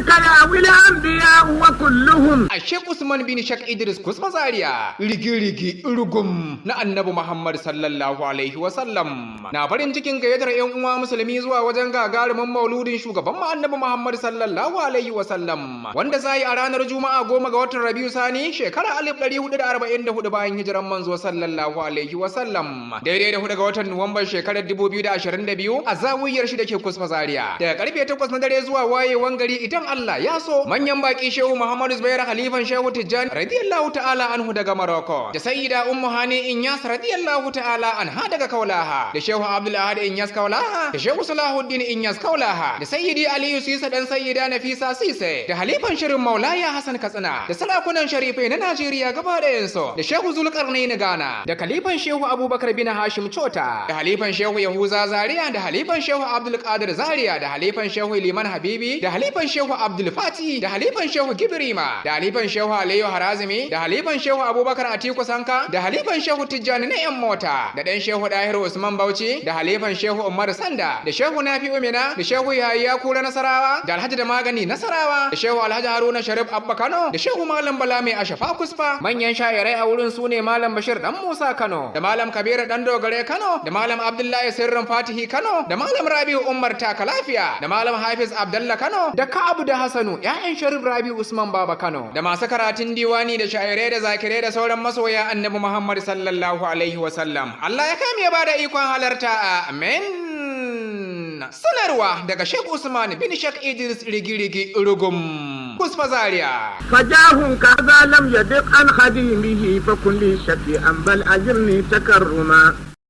منك ياوي الأنبياء وكلهم. A Sheikh Usman bin Sheikh Idris Kusfa Zaria, rigi-rigi rugum na Annabi Muhammad sallallahu alaihi wasallam, na farin cikin gayyatar 'yan uwa musulmi zuwa wajen gagarumin mauludin shugaban mu Annabi Muhammad sallallahu alaihi wasallam, wanda za yi a ranar Juma'a 10 ga watan Rabiu Sani, shekara 1444 bayan hijiran manzo sallallahu alaihi wasallam, daidai da 4 ga watan Nuwamban shekarar 2022, a zawiyar shi da ke Kusfa Zaria, daga karfe 8 na dare zuwa wayewan gari idan Allah ya so. Manyan baki: Shehu Muhammadu Zubair, Khalifan Shehu Tijjani radiyallahu ta'ala anhu daga Morocco, da Sayyida Ummu Hani Inyas radiyallahu ta'ala anha daga Kaulaha, da Shehu Abdul Ahad Inyas Kaulaha, da Shehu Salahuddin Inyas Kaulaha, da Sayyidi Aliyu Sisa dan Sayyida Nafisa Sise, da Halifan Shirin Maulaya Hassan Katsina, da sarakunan sharifai na Najeriya gaba ɗayansu, da Shehu Zulkarnain Ghana, da Khalifan Shehu Abubakar bin Hashim Chota, da Halifan Shehu Yahuza Zaria, da Halifan Shehu Abdul Qadir Zaria, da Halifan Shehu Liman Habibi, da Halifan Shehu Abdul Fati, da Halifan Shehu Gibrima, da Halifan Shehu Aliyu Harazimi, da Halifan Shehu Abubakar Atiku Sanka, da Halifan Shehu Tijjani na yan mota, da dan Shehu Dahiru Usman Bauchi, da Halifan Shehu Umar Sanda, da Shehu Nafi Umina, da Shehu Yahaya Kura Nasarawa, da Alhaji da Magani Nasarawa, da Shehu Alhaji Haruna Sharif Abba Kano, da Shehu Malam Bala Mai Ashafa Kusfa. Manyan sha'irai a wurin su ne Malam Bashir Dan Musa Kano, da Malam Kabiru Dan Dogare Kano, da Malam Abdullahi Sirrin Fatihi Kano, da Malam Rabi'u Umar Taka Lafiya, da Malam Hafiz Abdallah Kano, da Ka'abu da Hassanu ƴaƴan Sharif Rabi'u Usman Baba Kano, da masu karatun diwani, da sha'irai, da zakirai, da sauran masoya Annabi Muhammad sallallahu alaihi wasallam. Allah ya kame ya bada ikon halarta, amin. Sanarwa daga Sheikh Usman bin Sheikh Idris, Rigirigi Rugum, Kusfa Zaria. فجاه كذا لم يدق عن خديمه، فكن لي شفيعا بل أجرني تكرما.